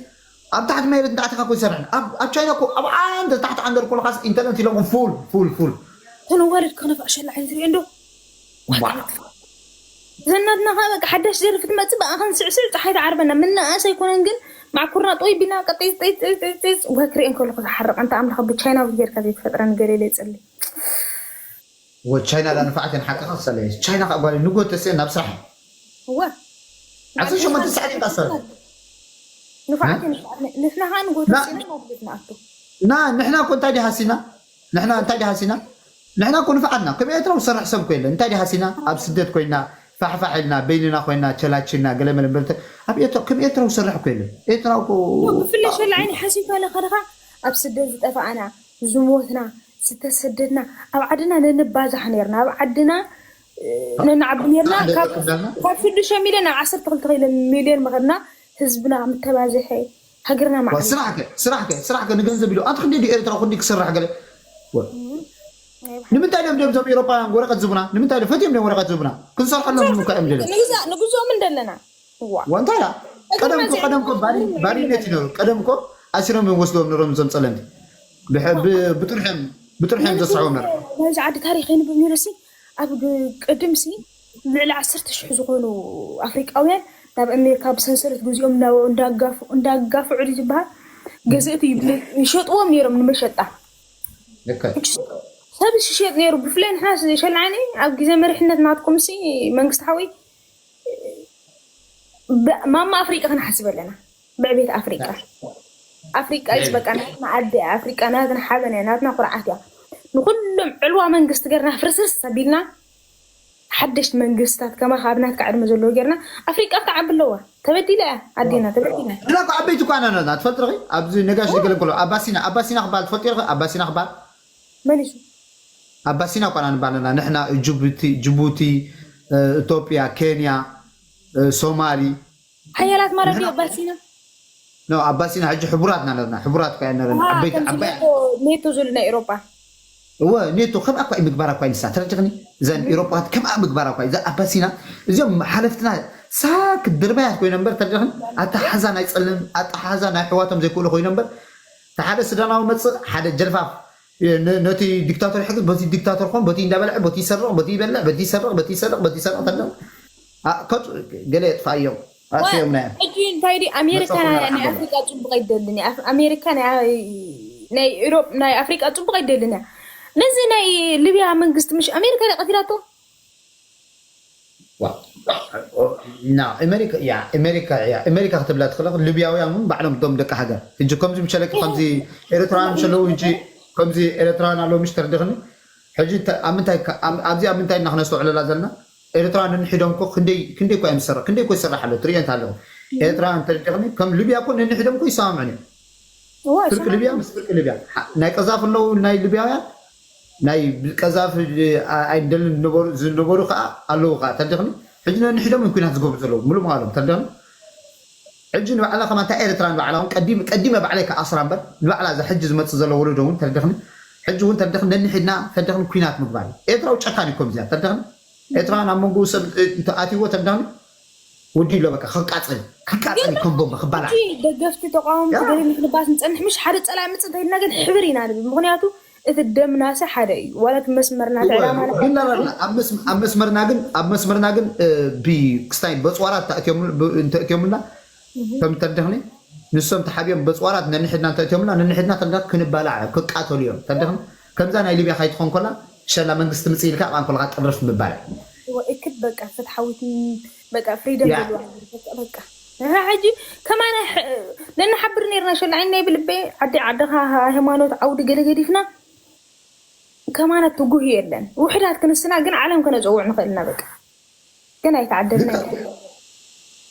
ኣብ ታሕቲ መሬት እንዳዕተካ ኮ ይሰርሕ ኣብ ቻይና ኮ ኣብ ዓንደ ታሕቲ ዓንደር ኮለካስ ኢንተርነት ኢሎም ፉል ፉል ፉል ተነዋልድ ክነፋ ሸላ ዓይነት ሪኦ እንዶ ዘናትና ከ በቃ ሓዳሽ ዘርፊ ትመፅእ ብኣኸን ስዕስዕ ፀሓይ ተዓርበና ምናኣስ ኣይኮነን ግን ማዕኩርና ጦይ ቢና ቀጢፅ ወክሪኤን ከለኩ ዝሓርቕ እንተ ኣምላኽ ብቻይናዊ ጌርካ ዘይተፈጥረ ንገሌለ ይፅሊ ወቻይና ዳ ንፋዓት ን ሓቅኻ ክሳለ ቻይና ከዓ ጓል ንጎተሰ ናብ ስራሕ እወ ዓሰርተ ሸሞንተ ሰዓት እዩ ታሰረ። ንፋዓት ንፋዓት ንሕና ኸዓ ንጎተሲና ናብ ቤት ንኣቱ። ና ንሕና እኮ እንታይ ድሃሲና ንሕና እንታይ ድሃሲና ንሕና እኮ ንፋዓትና ከም ኤርትራዊ ዝሰርሕ ሰብ እኮ የለን። እንታይ ድሃሲና ኣብ ስደት ኮይና ፋሕፋሕ ኢልና በይንና ኮይና ቸላችልና ገለ መለ በልተ ኣብ ኤርትራ ከም ኤርትራዊ ዝሰርሕ እኮ የለን። ኤርትራ እኮ ብፍላይ ሸላ ዓይኒ ሓሲብካ ለካ ደኻ ኣብ ስደት ዝጠፋኣና ዝሞትና ዝተሰደድና ኣብ ዓድና ነንባዛሕ ነርና ኣብ ዓድና ነንዓቢ ነርና ካብ ሽዱሽተ ሚልዮን ናብ ዓሰርተ ክልተ ሚልዮን መኸድና ህዝብና ምተባዝሐ ሃገርና ማዕበል ስራሕ ከ ስራሕ ከ ስራሕ ከ ንገንዘብ ኢሉ ኣቲ ክንደይ ድዩ ኤርትራ ክንዲ ክስራሕ ገለ ንምንታይ እዮም ደም ዞም ኤሮፓውያን ወረቀት ዝቡና ንምንታይ ፈትዮም ደም ወረቀት ዝቡና ክንሰርሐሎም ንምካ እዮም ደለ ንግዝኦም እንደለና ወንታላ ቀደም እኮ ቀደም እኮ ባሪ ባሪነት ይነሩ ቀደም እኮ ኣሲሮም እዮም ወስዶም ነሮም እዞም ጸለምቲ ብጥርሕም ብጥርሕም ዘስዐቦም ነረ ናይዚ ዓዲ ታሪክ ይንብብ ነይሩ ሲ ኣብ ቅድም ሲ ልዕሊ ዓሰርተ ሽሕ ዝኾኑ ኣፍሪቃውያን ናብ ኣሜሪካ ብሰንሰለት ግዜኦም እናበኡ እንዳጋፍዑ ድዩ ዝበሃል ገዘእቲ ይሸጥዎም ነይሮም ንመሸጣ ሰብ ሽሸጥ ነይሩ ብፍላይ ንሕና ሸልዓኒ ኣብ ግዜ መሪሕነት ናትኩም ሲ መንግስቲ ሓወይ ማማ ኣፍሪቃ ክንሓስብ ኣለና ብዕቤት ኣፍሪቃ ኣፍሪቃ ይስ በቃ ናትና ኣደ ኣፍሪቃ ናትና ሓበን እያ ናትና ኩርዓት እያ ንኩሎም ዕልዋ መንግስቲ ገርና ፍርስርስ ኣቢልና ሓደሽቲ መንግስታት ከማኻ ኣብ ናትካ ዕድመ ዘለዎ ጌርና ኣፍሪቃ ክትዓቢ ኣለዋ። ተበዲላ እያ ኣዴና ተበዲላ። ንሕና እኮ ዓበይቲ እኳ ኢና ነርና ትፈልጢ ዲኺ? ኣብዚ ነጋሽ ዝገለ እንከሎ ኣባሲና ኣባሲና ክበሃል ትፈልጢ ዲኺ? ኣባሲና ክበሃል መሊሱ ኣባሲና እኳ ኢና ንበሃል ነርና ንሕና ጅቡቲ ጅቡቲ ኢትዮጵያ ኬንያ ሶማሊ ሓያላት ማለት ድዩ ኣባሲና? ኖ ኣባሲና ሕጂ ሕቡራት ኢና ነርና ሕቡራት እኳ ኢና ነርና ዓበይቲ ዓባይ ኔቶ ዘሎ ናይ ኤሮጳ እወ ኔቶ ከምኣ እኳ ምግባር እኳ ንሳ ተረድኽኒ እዘን ኤሮጳት ከምኣ ምግባር እኳ እዛ ኣባሲና እዚኦም ሓለፍትና ሳክ ድርባያት ኮይኖም እምበር ተረድኽኒ ኣተሓዛ ናይ ጸልም ኣተሓዛ ናይ ኣሕዋቶም ዘይክእሉ ኮይኖም እምበር ሓደ ሱዳናዊ መጽእ ሓደ ጀልፋፍ ነቲ ዲክታቶር ይሕግዝ በቲ ዲክታቶር ኾን በቲ እንዳበልዐ በቲ ይሰርቕ በቲ ይበልዕ በቲ ይሰርቕ በቲ ይሰርቕ በቲ ይሰርቕ ተለ ገለ የጥፋእዮም ኣጥፊኦም ናይ ሕጂ እንታይ ድዩ ኣሜሪካ ናይ ኣፍሪቃ ጽቡቕ ኣይደልን ኣሜሪካ ናይ ኤሮፕ ናይ ኣፍሪቃ ጽቡቕ ኣይደልን እያ ነዚ ናይ ሊብያ መንግስቲ ምሽ ኣሜሪካ ድያ ቀቲላቶ ኣሜሪካ ክትብላ ትኽእል ሊብያውያን እውን ባዕሎም ዶም ደቂ ሃገር ሕጂ ከምዚ ምሸለኪ ከምዚ ኤርትራውያን ምሸለዉ ሕጂ ከምዚ ኤርትራውያን ኣለዉ ምሽ ተርድኽኒ ሕጂ ኣብ ምንታይ ኣብዚ ኣብ ምንታይ እና ክነስተውዕለላ ዘለና ኤርትራውያን ንንሒዶም እኮ ክንደይ ክንደይ እኮ እዮም ዝሰርሕ ክንደይ እኮ ይሰርሕ ኣሎ ትርእዮ እንታ ኣለኹ ኤርትራውያን ተርድኽኒ ከም ሊብያ እኮ ንንሒዶም እኮ ይሰማምዑን እዮም ፍርቂ ሊብያ ምስ ፍርቂ ሊብያ ናይ ቀዛፍ ኣለዉ ናይ ሊብያውያን ናይ ቀዛፍ ኣይደልን ዝነበሩ ዝነበሩ ከዓ ኣለዉ ከዓ ተደኽኒ ሕጂ ነንሕዶም ኩናት ዝገብሩ ዘለዉ ሙሉ ምዃሎም ተደኽኒ ሕጂ ንባዕላ ከማ እንታይ ኤርትራ ንባዕላ እውን ቀዲም ቀዲመ ባዕለይ ከኣስራ እምበር ንባዕላ እዛ ሕጂ ዝመፅእ ዘሎ ወለዶ እውን ተደኽኒ ሕጂ እውን ተደኽኒ ነንሕድና ተደኽኒ ኩናት ምግባር ኤርትራዊ ጨካን ይኮም እዚኣ ተደኽኒ ኤርትራ ናብ መንጎ ሰብ ኣትይዎ ተደኽኒ ወዲ ኢሎ በቃ ክቃፀል ክቃፀል ከም ቦምባ ክባላዕ ደገፍቲ ተቃወምቲ ገለ ንክንባስ ንፀንሕ ምሽ ሓደ ፀላኢ ምፅ እንተይልና ግን ሕብር ኢና ንብል ምክንያቱ እቲ ደምናሲ ሓደ እዩ ዋላ እቲ መስመርና እቲ ዕላማና ግን ኣብ መስመርና ግን ኣብ መስመርና ግን ብክስታይ በፅዋራት እንተእትዮምልና ከም ተደኽኒ ንሶም ተሓቢኦም በፅዋራት ነንሕድና እንተእትዮምልና ነንሕድና ተደ ክንባላዕ ክቃተሉ እዮም ተደኽኒ ከምዛ ናይ ሊብያ ካይትኾን ኮላ ሸላ መንግስቲ ምፅእ ኢልካ ቃንኮልካ ጥርፍ ምባል እክት በቃ ፍትሓዊት በቃ ፍሪደም ዘለዋ በቃ ሕጂ ከማና ነንሓብር ነርና ሸላዓይ ናይ ብልበ ዓዲ ዓድኻ ሃይማኖት ዓውዲ ገለ ገዲፍና ከማና ትጉህ የለን ውሕዳት ክንስና ግን ዓለም ከነፀውዕ ንኽእልና በቃ ግን ኣይተዓደልና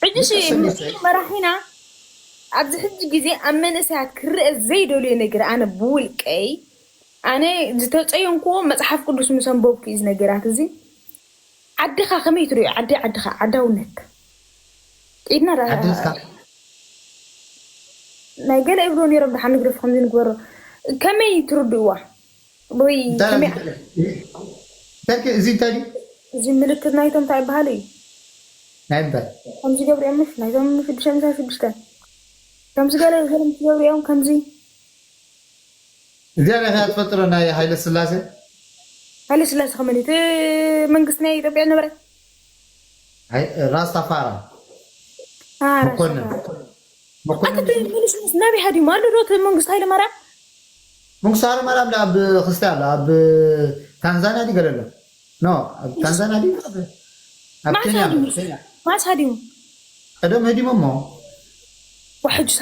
ሕጂ መራሒና ኣብዚ ሕጂ ግዜ ኣብ መንእሰያት ክረአ ዘይደልዮ ነገር ኣነ ብውልቀይ ኣነ ዝተፀየንክዎ መፅሓፍ ቅዱስ ምስ ኣንበብኩ እዩ እዚ ነገራት እዚ ዓድኻ ከመይ ትሪኦ ዓዲ ዓድኻ ዓዳውነት ኢድና ናይ ገለ ይብሎ ነይሮም ድሓን ንግደፍ ከምዚ ንግበሮ ከመይ ትርድእዋ ወይ ተርኪ እዚ እንታይ ድዩ እዚ ምልክት ናይቶም እንታይ ይበሃል እዩ ናይ እንታይ ከምዚ ገብሪኦም ምሽ ናይቶም ሽዱሽተ ምሳ ሽዱሽተ ከምዚ ገለ ገለ ምስ ገብሪኦም ከምዚ እግዚኣብሔር ከ ትፈልጥሮ ናይ ሃይለ ስላሴ ሃይለ ስላሴ ከመን እቲ መንግስቲ ናይ ኢትዮጵያ ነበረ ራስታፋራ መኮንን ናበይ ሃዲሙ ኣሎ ዶ እቲ መንግስቲ ሃይለ ማርያም መንግስቲ ሃይለ ማርያም ኣብ ክስታይ ኣሎ ኣብ ታንዛንያ ድገለ ኣሎ ኖ ኣብ ታንዛንያ ድዩ ኣብ ኬንያ ማስ ሃዲሙ ቀደም ህዲሞሞ። ዋሕጅ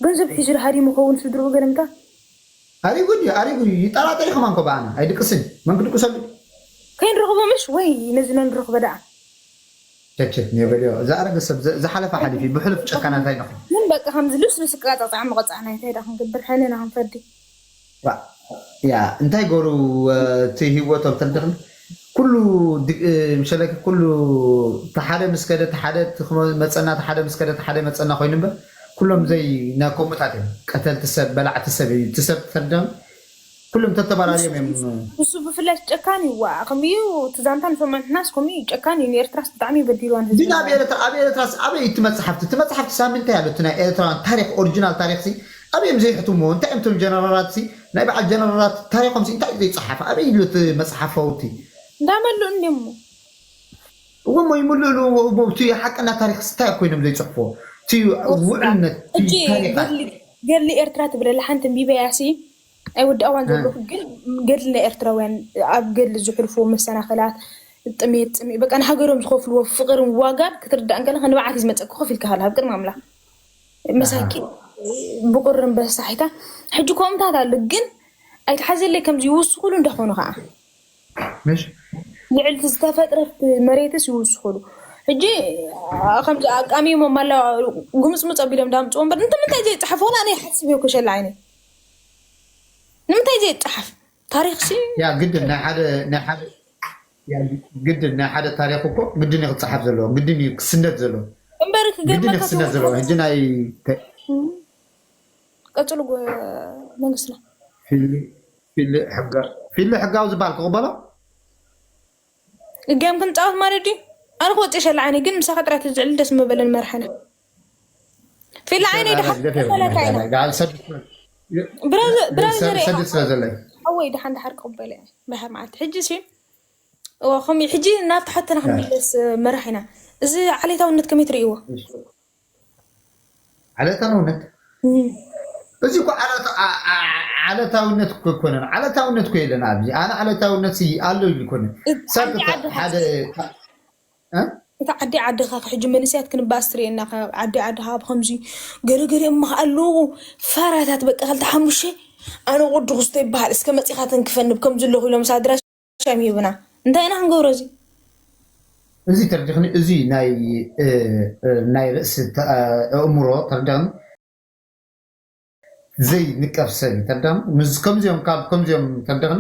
ገንዘብ ሒዙ ሃዲሙ ኸውን ስድርኡ ገለምታ ኣሪጉ ድዩ ኣሪጉ ድዩ ይጠራጠር እዩ ከማን ኮ ብኣና ኣይድቅስን መን ክድቅሰሉ ከይንረኽቦ ምሽ ወይ ነዚ ነንረኽቦ ደኣ ቸቸት ኔበልዮ ዝኣረገ ሰብ ዝሓለፈ ሓሊፊ ብሕሉፍ ጨካናት ኣይነኹ ግን በቃ ከምዚ ልስሉስ ክቃጣጣዕ መቐፃዕና እንታይ ዳ ክንገብር ሕንና ክንፈዲ ያ እንታይ ገሩ እቲ ህይወቶም ተርድኽን ኩሉ ምሸለክ ኩሉ ተሓደ ምስ ከደ ተሓደ መፀና ተሓደ ምስ ከደ ተሓደ መፀና ኮይኑ እምበር ኩሎም ዘይ ናይ ኮሙታት እዮም ቀተልቲ ሰብ በላዕቲ ሰብ እዩ እቲ ሰብ ተርድኽን ኩሎም ተተባራርዮም እዮም ንሱ ብፍላይ ጨካን ይዋ ከምኡ እዩ እቲ ዛንታ ንሰምዖ ንሕናስ ከምኡ እዩ ጨካን እዩ ንኤርትራስ ብጣዕሚ እዩ በዲልዋ ንህዝቢ ግን ኣብ ኤርትራ ኣብ ኤርትራስ ኣበይ እዩ እቲ መፅሓፍቲ እቲ መፅሓፍቲ ሳምንታይ ኣሎ እቲ ናይ ኤርትራውያን ታሪክ ኦሪጂናል ታሪክ ሲ ኣበይ እዮም ዘይሕትምዎ እንታይ እዮም እቶም ጀነራላት ሲ ናይ በዓል ጀነራላት ታሪኮም ሲ እንታይ እዩ ዘይፀሓፍ ኣበይ እዩ እቲ መፅሓፍ ፈውቲ እንዳመሉ እንዲሞ እሞ ይምልእሉ እቲ ሓቅና ታሪክ ስታይ ኮይኖም ዘይፅሕፍዎ እቲ ውዕልነት እቲ እጂ ታሪካት ገድሊ ገድሊ ኤርትራ ትብለላ ሓንቲ እምቢበያ ሲ ኣይወዳእዋን ዘለኹ ግን ገድሊ ናይ ኤርትራውያን ኣብ ገድሊ ዝሕልፍዎ መሰናኽላት ጥሜት ጥሜት በቃ ንሃገሮም ዝኸፍልዎ ፍቅርን ዋጋን ክትርዳእ እንከለካ ንብዓት እዩ ዝመፀካ ኮፍ ኢልካ ከላ ኣብ ቅድሚ ኣምላኽ መሳኪ ብቁርን በሳሒታ ሕጂ ከምታት ኣሎ ግን ኣይትሓዘለይ ከምዚ ይውስኹሉ እንዳኾኑ ከዓ ምሽ ልዕልቲ ዝተፈጥረት መሬትስ ይውስኹሉ ሕጂ ከምዚ ኣቃሚሞም ኣላ ጉምፅምፅ ኣቢሎም ዳምፅዎ እምበር እንተ ምንታይ ዘይፀሓፍ ወላ ኣነ ይሓስብ እየ ኮሸላ ዓይነ ንምንታይ ዘይፀሓፍ ታሪክ ሲ ያ ግድን ናይ ሓደ ናይ ሓደ ያ ግድን ናይ ሓደ ታሪክ እኮ ግድን እዩ ክፀሓፍ ዘለዎ ግድን እዩ ክስነት ዘለዎ እምበር ግድን እዩ ክገርመካ ክስነት ዘለዎ ሕጂ ናይ ቀፅሉ ጎ- መንግስትና ፊሊ ፊሊ ሕጋ ፊሊ ሕጋዊ ዝበሃል ክቕበሎ እጋዮም ክንፃወት ማለት ድዩ ኣነ ክወፅእ ሸላ ዓይነ ግን ምሳኻ ጥራይ ትዝዕል ደስ ምበለን መርሓና ፊላ ዓይነ ድሓ ተመለካ ኢና ጋል ሰብ ብራዘር ብራዘር ሰብ ስለ ዘለይ ኣወይ ድሓን ድሓር ክቕበለ እየ ድሓር ማለት ሕጂ ሲ እዋ ከም ሕጂ ናብቲ ሓተና ክንምለስ መራሕ ኢና እዚ ዓሌታውነት ከመይ ትርእይዎ ዓለታውነት እዚ እኮ ዓለታ- ዓ- ዓ- ዓለታውነት እኮ ኣይኮነን። ዓለታውነት እኮ የለን ኣብዚ። ኣነ ዓለታውነት ሲ ኣሎ ኢሉ ኣይኮነን። ሰብ ዓዲ ክተ- ዓዲ ሓደ እ? እታ ዓዲ ዓድኻ ሕጂ መንእሰያት ክንባስ ትርእየና ካብ ዓዲ ዓድኻ ብከምዚ ገለገሊኦም ኣለዉ ፋራታት በቃ ክልተ ሓሙሽተ ኣነ ወዲ ክስቶ ይበሃል እስከ መፂኻ ተንክፈኒ ብከምዚ ኣለኹ ኢሎም ኣድራሻ እዮም ሂቡና እንታይ ኢና ክንገብሮ እዚ እዚ ተርዲኽኒ እዚ ናይ እ፣ እ፣ ናይ ርእሲ ተ- ኣእምሮ ተርዲኽኒ ዘይንቀፍ ሰብ እዩ ተርዲኽኒ ምስ ከምዚኦም ካብ ከምዚኦም ተርዲኽኒ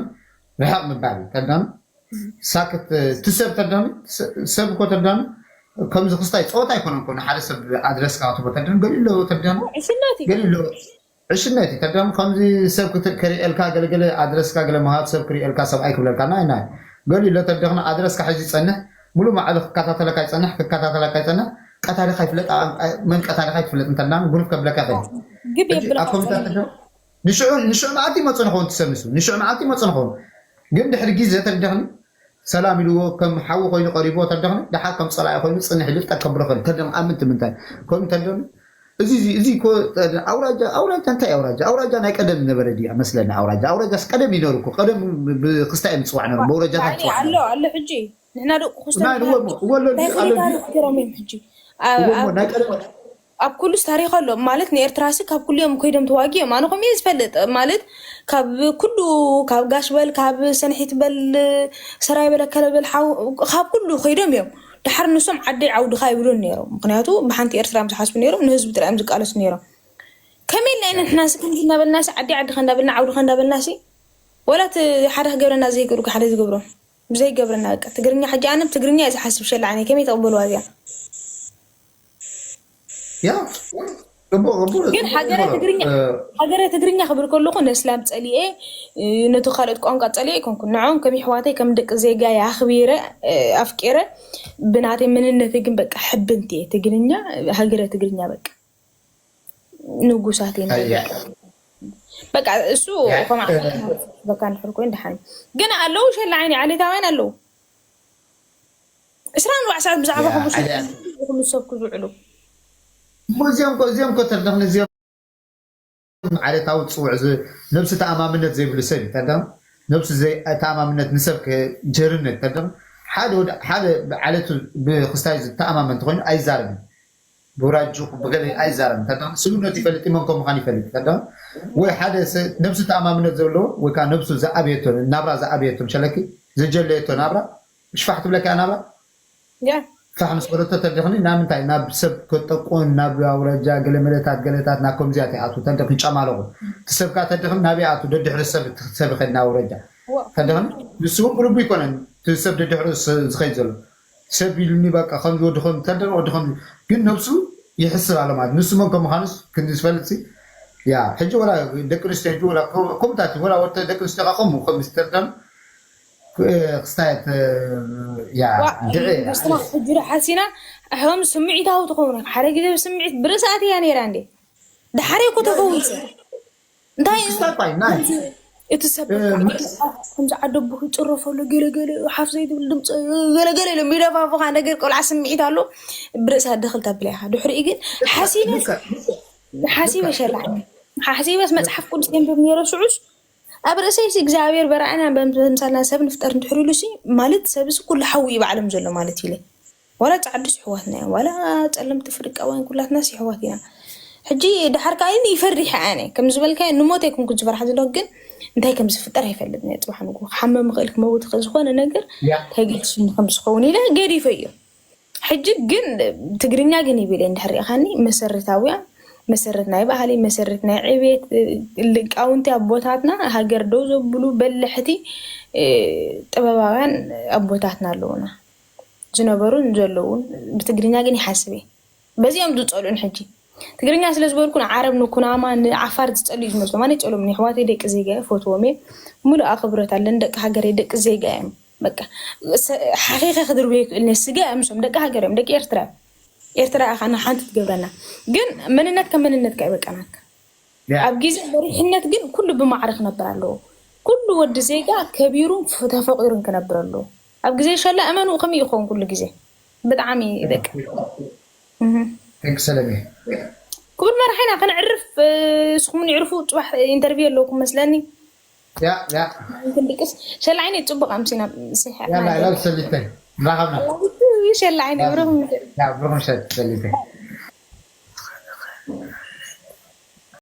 ርሕቕ ምባል እዩ ተርዲኽኒ ሳክት እቲ ሰብ ተርዲኽኒ ሰብ እኮ ተርዲኽኒ ከምዚ ክስታይ ፀወታ ኣይኮነን ኮ ንሓደ ሰብ ኣድረስካ ክትቦ ተርዲኽኒ ገሊኡ ኣለዎ ተርዲኽኒ ዕሽነት እዩ ገሊኡ ኣለዎ ዕሽነት እዩ ተደም ከምዚ ሰብ ክት- ክርእየልካ ገለገለ ኣድረስካ ገለ ምሃብ ሰብ ክርእየልካ ሰብኣይ ክብለልካ ናይ ናይ ገሊኡ ኣሎ ተደኽና ኣድረስካ ሕዚ ይጸንሕ ሙሉ ማዕለ ክከታተለካ ይጸንሕ ክከታተለካ ይጸንሕ ቀታሊካ ይፍለጥ ኣ- ኣ- መን ቀታሊካ ይትፍለጥ እንተና ግሩፕ ከብለካ ይኽእል ግብ ሕጂ ኣብ ኮምፒውተር የብለካ ተደ ንሽዑ ንሽዑ መዓልቲ ይመፁ ንኸውን ትሰምሱ ንሽዑ መዓልቲ ይመፁ ንኸውን ግን ድሕሪ ግዜ ተደኽኒ ሰላም ኢልዎ ከም ሓዊ ኮይኑ ቀሪብዎ ተደኽኒ ደሓር ከም ፀላኢ ኮይኑ ፅንሕ ኢሉ ጠቀብሮ ኽእል ተደም ኣብ ምንት ምንታይ ኮይኑ ተደም እዚ እዚ እዚ እኮ ኣውራጃ ኣውራጃ እንታይ ኣውራጃ ኣውራጃ ናይ ቀደም ዝነበረ ድያ መስለኒ ኣውራጃ ኣውራጃስ ቀደም ይነሩ እኮ ቀደም ብክስታይ ምፅዋዕ ነሩ ብኣውራጃታት ባዕሊ ፅዋዕ ኣሎ ነሩ ኣሎ ሕጂ ንሕና ደቁ ክስቶ ናይ እወ እወ ኣሎ ናይ ኣሎ ክሊዳሪ ክገሮም እዮም ሕጂ ኣብ- እወ ኣብ- ናይ ቀደም ኣብ ኩሉስ ታሪክ ኣሎ ማለት ንኤርትራ ሲ ካብ ኩሉ እዮም ኮይዶም ተዋጊኦም ኣነ ከምኡ እየ ዝፈልጥ ማለት ካብ ኩሉ ካብ ጋሽ በል ካብ ሰንሒት በል ሰራይ በል ኣከለ በል ሓው- ካብ ኩሉ ኮይዶም እዮም ድሓር ንሶም ዓደይ ዓውድኻ ይብሉን ነይሮም ምክንያቱ ብሓንቲ ኤርትራ እዮም ዝሓስቡ ነይሮም ንህዝቢ ጥራይ እዮም ዝቃለሱ ነይሮም ከመይ ኢልና ኢና ንሕና ሲ ከምዚ እናበልና ሲ ዓደይ ዓድኻ እንዳበልና ዓውድኻ እንዳበልና ሲ ወላ እቲ ሓደ ክገብረና ዘይገብሩ ሓደ ዝገብሮም ብዘይገብረና በቃ ትግርኛ ሕጂ ኣነ ብትግርኛ እየ ዝሓስብ ሸላ ዓይነይ ከመይ ተቕበልዋ እዚኣ ያ ጽቡቅ ጽቡቅ ግን ሃገረ ጽቡቅ ትግርኛ እ፣ ሃገረ ትግርኛ ክብል ከለኹ ነስላም ጸሊኤ እ፣ ነቲ ካልኦት ቋንቋ ጸሊኤ ኣይኮንኩን ንዖም ከም ይሕዋተይ ከም ደቂ ዜጋ ኣኽቢረ እ፣ ኣፍቂረ ብናተይ መንነተይ ግን በቃ ሕብንቲ እየ ትግርኛ ሃገረ ትግርኛ በቃ ንጉሳት እዮም ኣያ በቃ እሱ ያ፣ ከማ እ፣ በካ ንሕር ኮይኑ ደሓን ግን ኣለዉ ሸላ ዓይኒ ዓሌታውያን ኣለዉ ዕስራን ኣርባዕ ሰዓት ብዛዕባ ያ፣ ከምኡ ኣያ። ኩሉ ሰብ ክዝውዕሉ እሞ እዚኦም እኮ እዚኦም እኮ ተርደኽኒ እዚኦም ዓሌታዊ ፅውዕ ዝ- ነብሲ ተኣማምነት ዘይብሉ ሰብ እዩ ተርደኽኒ ነብሲ ዘይተኣማምነት ንሰብ ከ- ጀርነት ተርደኽኒ ሓደ ወዲ ሓደ ዓሌቱ ብክስታይ ዝተኣማመን እንተኮይኑ ኣይዛረብን ብውራጁ ብገለ ኣይዛረብ እንተደ ስሉነት ይፈልጥ፣ መን ከም ምዃን ይፈልጥ እንተደ ወይ ሓደ ሰብ ነብሱ ተኣማምነት ዘለዎ ወይ ከዓ ነብሱ ዝኣበየቶ ናብራ ዝኣበየቶ ሸለኪ ዝጀለየቶ ናብራ ሽፋሕ ትብለካ ናብራ ያ ፋሕ ምስ በለቶ ተደኽኒ ናብ ምንታይ ናብ ሰብ ከጠቁን ናብ ኣውረጃ ገለመለታት ገለታት ናብ ከምዚያት ይኣቱ ተደኽኒ ጨማለቑ ትሰብካ ተደኽኒ ናብ ይኣቱ ደድሕሪ ሰብ ሰብ ይኸድ ናብ ኣውረጃ ዋ ተደኽኒ ንሱ እውን ብልቡ ይኮነን እቲ ሰብ ደድሕሪ ዝኸይድ ዘሎ ሰብ ኢሉኒ በቃ ከምዚ ወዲ ከም ተደር ወዲ ከም ግን ነብሱ ይሕስብ ኣሎ ማለት ንሱ መን ከም ምዃኑስ ክንዲ ዝፈልጥ ሲ ያ ሕጂ ወላ ደቂ ኣንስትዮ ሕጂ ወላ ከምታት ወላ ወተ ደቂ ኣንስትዮ ካ ከምኡ ከም ዝተርደም ክስታየት ያ ዋ ድዕ ስማ ሕጂ ዶ ሓሲና ሕም ስምዒታዊ ትኸውን ሓደ ግዜ ስምዒት ብርእሳት እያ ነይራ እንዴ ድሓር እኮ ተፈዊሰ እንታይ እዩ ክስታይ ኳይ ናይ እቲ ሰብ በቃ ከምዚ ዓደቦ ይፅረፈሉ ገለገለ ሓፍ ዘይትብል ድምፂ ገለገለ ኢሎም ይደፋፍኻ ነገር ቆልዓ ስምዒት ኣሎ ብርእሳ ደኽል ተብለ ኢኻ ድሕሪኡ ግን ሓሲበ ሓሲበ ሸላዕ ሓሲበስ መፅሓፍ ቅዱስ የንብብ ነይረ ሽዑስ ኣብ ርእሰይሲ እግዚኣብሔር በራእና በምሳልና ሰብ ንፍጠር እንድሕር ኢሉሲ ማለት ሰብሲ ኩሉ ሓዊ እዩ ባዕሎም ዘሎ ማለት ኢለ ዋላ ፃዕዱስ ይሕዋትና እዮም ዋላ ፀለምቲ ፍርቃውያን ኩላትናስ ይሕዋት ኢና ሕጂ ድሓር ከዓ ይፈርሕ ኣነ ከም ዝበልካ ንሞት ኣይኮንኩ ዝፈርሓ ዘለኹ ግን እንታይ ከም ዝፍጠር ኣይፈልጥን እየ ፅባሕ ንግሆ ክሓመም ይኽእል ክመውት ይኽእል ዝኾነ ነገር ያ እንታይ ገዲሱኒ ከም ዝኸውን ኢለ ገዲፈ እዩ ሕጂ ግን ትግርኛ ግን ይብል እንድሕር ሪኢኻኒ መሰረታውያ መሰረት ናይ ባህሊ መሰረት ናይ ዕቤት ሊቃውንቲ ኣቦታትና ሃገር ደው ዘብሉ በልሕቲ ጥበባውያን ኣቦታትና ኣለውና ዝነበሩን ዘለውን ብትግርኛ ግን ይሓስብ እየ በዚኦም ዝፀልኡን ሕጂ ትግርኛ ስለ ዝበልኩ ንዓረብ ንኩናማ ንዓፋር ዝፀልዩ ዝመስሎም ኣነ ይፀልኦም ንኣሕዋተይ ደቂ ዜጋ እየ ፈትዎም እየ ሙሉእ ኣኽብሮት ኣለኒ ደቂ ሃገረይ ደቂ ዜጋ እዮም በቃ ሓኺኸ ክድርብዮ ይክእል እየ ስጋ እዮም እሶም ደቂ ሃገር እዮም ደቂ ኤርትራ እዮም ኤርትራ ኢኻ ንሓንቲ ትገብረና ግን መንነትካ መንነትካ እዩ በቃ ናትካ ያ ኣብ ግዜ መሪሕነት ግን ኩሉ ብማዕረ ክነብር ኣለዎ ኩሉ ወዲ ዜጋ ከቢሩን ተፈቂሩን ክነብር ኣለዎ ኣብ ግዜ ሸላ እመኑ ከመይ ይኸውን ኩሉ ግዜ ብጣዕሚ በቃ እህ። Thanks ሰለሜ ክቡር መራሒና ከነዕርፍ እ፣ ንስኹም ንዕርፉ ፅባሕ ኢንተርቪው ኣለውኩም መስለኒ ያ ያ ክንድቅስ ሸላ ዓይነይ ፅቡቅ ኣምሲና ስሒቕና ያላ ኢላ ሰሊተይ ራኸብና ሸላ ዓይነይ ብሩኽ ምሸት ያ ብሩኽ ምሸት ሰሊተይ